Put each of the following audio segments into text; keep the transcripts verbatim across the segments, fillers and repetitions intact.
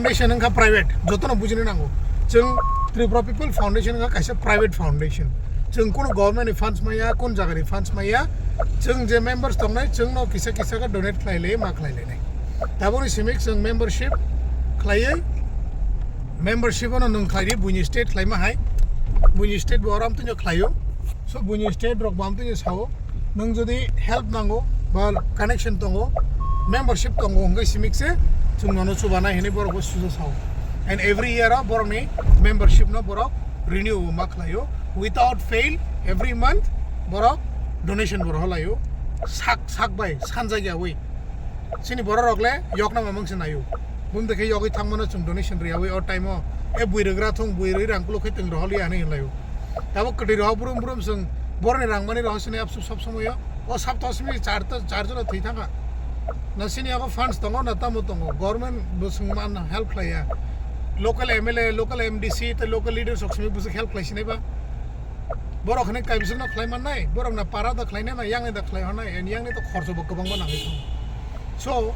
Foundation wngkha private, jotono bujina nango. Chwng Tripura People Foundation wngkha kaisa private foundation. Chwng kuno government ni funds maya, kun jaga ni funds maya. Chwng je members tongnai, chwngno kisa kisa khe donate khlai lai, ma khlai lai nai. Taboni simi chwng membership khlaiwi, membership ono nwng khlai di, buini state khlaima hai. Buini state bo oram tino khlaio. So buini state rok bo am tino sao. Nwng jodi help nango ba connection tongo, membership tongo, hwnkhe simikse chwng nono chubanai hinwi borok bo sujo sao. And every year o borokni membership no borok renew ma khlaio. Without fail, every month borok donation borok holaio. Sak, sak bai sanjak yawi. Chini borok rok le yokna mamang se naio. Bumde khe yogwi thangmano chwng donation riyawi o time o. E bui rwgra thung, bui rwi rang kulo khe twng roholiya hinwi hinlaio. Tabuk kwtwi rohor brum brum chwng boroni rangmani rohor sini apsu sob somoyo. O sapta simi char ta, char jora thwi thangkha. Na sini yago funds tongo, na tamo tongo. Government bo chwng man help khlaiya. Local M L A, local M D C, tei local leaders rok simi bwswk help khlai sinai ba. Borok hwnwi kaibisingno khlai mannai, borok na para da khlainai, na yangni da khlai hwnai, and yangni to khorcho bo kwbangma nangwi thango. So,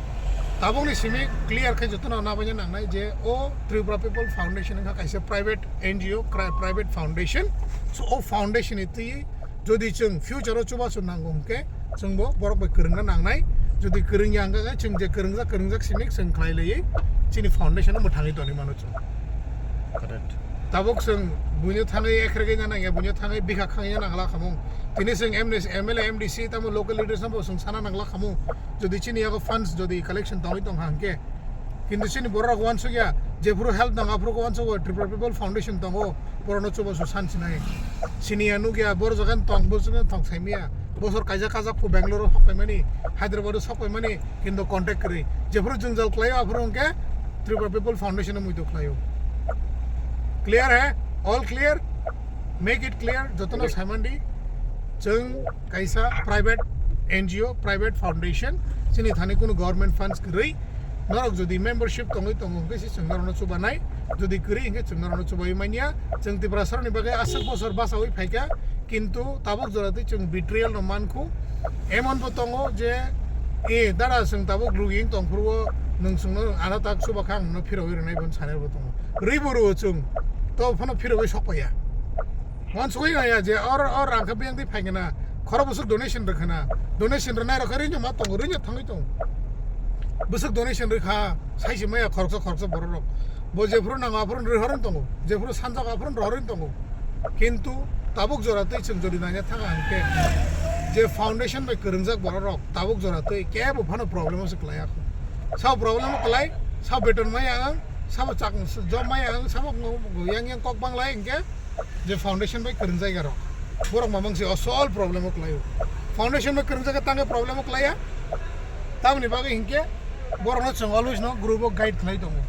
tabukni simi clear khe jotono nabaina nangnai je o Tripura People Foundation wngkha kaisa private N G O, cri-, private foundation. So, o foundation ni twi jodi chwng future o chubachu nango hwnkhe, chwngbo borok bai kwrwngna nangnai. Jodi kwrwngya hwnkhe, chwng je kwrwngjak, kwrwngjak simi chwng khlai laiwi chini foundation no mwthangwi tonwi mano chwng. Correct. Tabuk chwng buino thangwi ekhrek wngya nangya, buino thangwi bikha khangya nangla khamung. Tini chwng M L A, M D C, tamo local leaders no bo chwng sana nangla khamung. Jodi chini yago funds jodi collection tongwi tongkha hwnkhe, kintu chini borok rok uansukya, jephuru help nango aphuru uansukgo, Tripura People Foundation tongo, borokno chubachu san sinai. Siniya nukya, boro jaga tong, boro jaga tong saimaya. Bosor kaijak kajak phu Bangalore o sok paimani, Hyderabad o sok paimani, kintu contact kwrwi. Jephuru jwngjal khlaio aphuru hwnkhe Tripura People Foundation o muitu khlaio. Clear hai? All clear? Make it clear, jotono saimandi. Chwng kaisa private N G O, private foundation, chini thani kunu government funds kwrwi. Norok jodi membership tongwi tongo hwnkhe se chwng norokno chubanai, jodi kwrwi hwnkhe chwng norokno chubai manya. Chwng Tiprasarokni bagwi aswk bosor bachaui phaikha, kintu tabuk jora twi chwng betrayal no mankhu. Emon bo tongo je, e, dada chwng tabuk lugiyung tongphuru o nwng chwngno ano tak chuba kha ang nono phirogwi rwnai bo sanai bo tongo. Rwi bo rwo chwng, to phano phirogwi sok paiya. Uansugwi naiya je or, or rang khe biyang twi phaikhe na, khoro bwswk donation rwkha na, donation rwnai rok khe rwino ma tongo, rwino thangwi tongo. Bwswk donation rwkha, saisi maya khoroksa khoroksa borok rok. Bo jephuru nango aphuru rwhorwi tongo, jephuru sanjak aphuru rwhorwi tongo. Kintu tabuk jora twi chwng jodi naina thanga hwnkhe je foundation bai kwrwngjak borok rok tabuk jora twi kebo phano problem o se kwlai ya kho. Sao problem o kwlai, sao beton maya ang, sao chak job maya ang, sao yang yang kok banglai hwnkhe je foundation bai kwrwngjak ya rok. Borok mamang se asol problem o kwlai o. Foundation bai kwrwngjak tangkhe problem o kwlai ya. Tamoni bagwi hinkhe borokno chwng always no group o guide khlai tongo.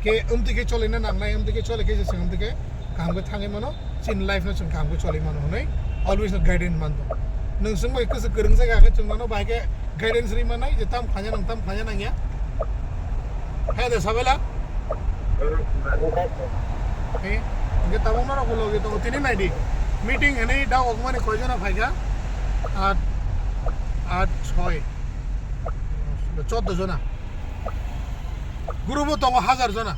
Ke umtwi khe cholina nangnai, umtwi khe chole khe se chwng umtwi khe kaham khe thangwi mano, chini life no chwng kaham khe cholwi mano hwnwi always no guidance man tongo. Nwng chwng bai kwchwk kwrwng jaga khe chwng nono bahai khe guidance rwi mannai je tam khlanya nang tam khlanya nangya. Hai de sabela. He, hingke tabuk norok bo logi tongo, tini nai di. Meeting hinui da ogmani koi jona phaikha? At, at, soi, choddo jona. Guru bo tongo hajar jona.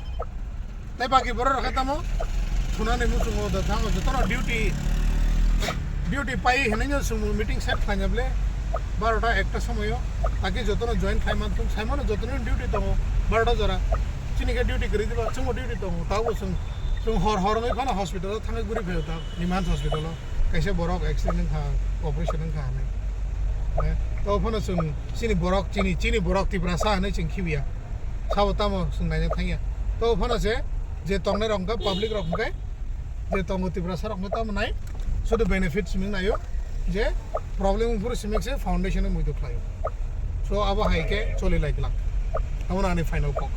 Tei baki borok rok khe tamo thunani muchungo da thango jotono duty, duty pai hinui no chwng meeting set khlaina ble barota ekta somoyo. Taki jotono join khlai man thung, saimano jotono duty tongo barota jora. Chini khe duty kwrwi diba, chwngbo duty tongo. Tabo chwng, chwng hor hor wngwi phano hospital o thangwi guri phaio ta, Nimans hospital o. Kaisa borok accident wngkha, operation wngkha hinui. Eh, tabo phano chwng chini borok, chini, chini borok Tiprasa hinui chwng khibiya. Sabo tamo chwng naina thangya. Tabo phano se je tongnai rok hwnkhe public rok hwnkhe je tongo Tiprasa rokno tamo nai, sudu benefit simi naio je problem wngphuru simi se foundation o muitu khlaio. So abo hai khe choli lai glak. Abo ani final kok.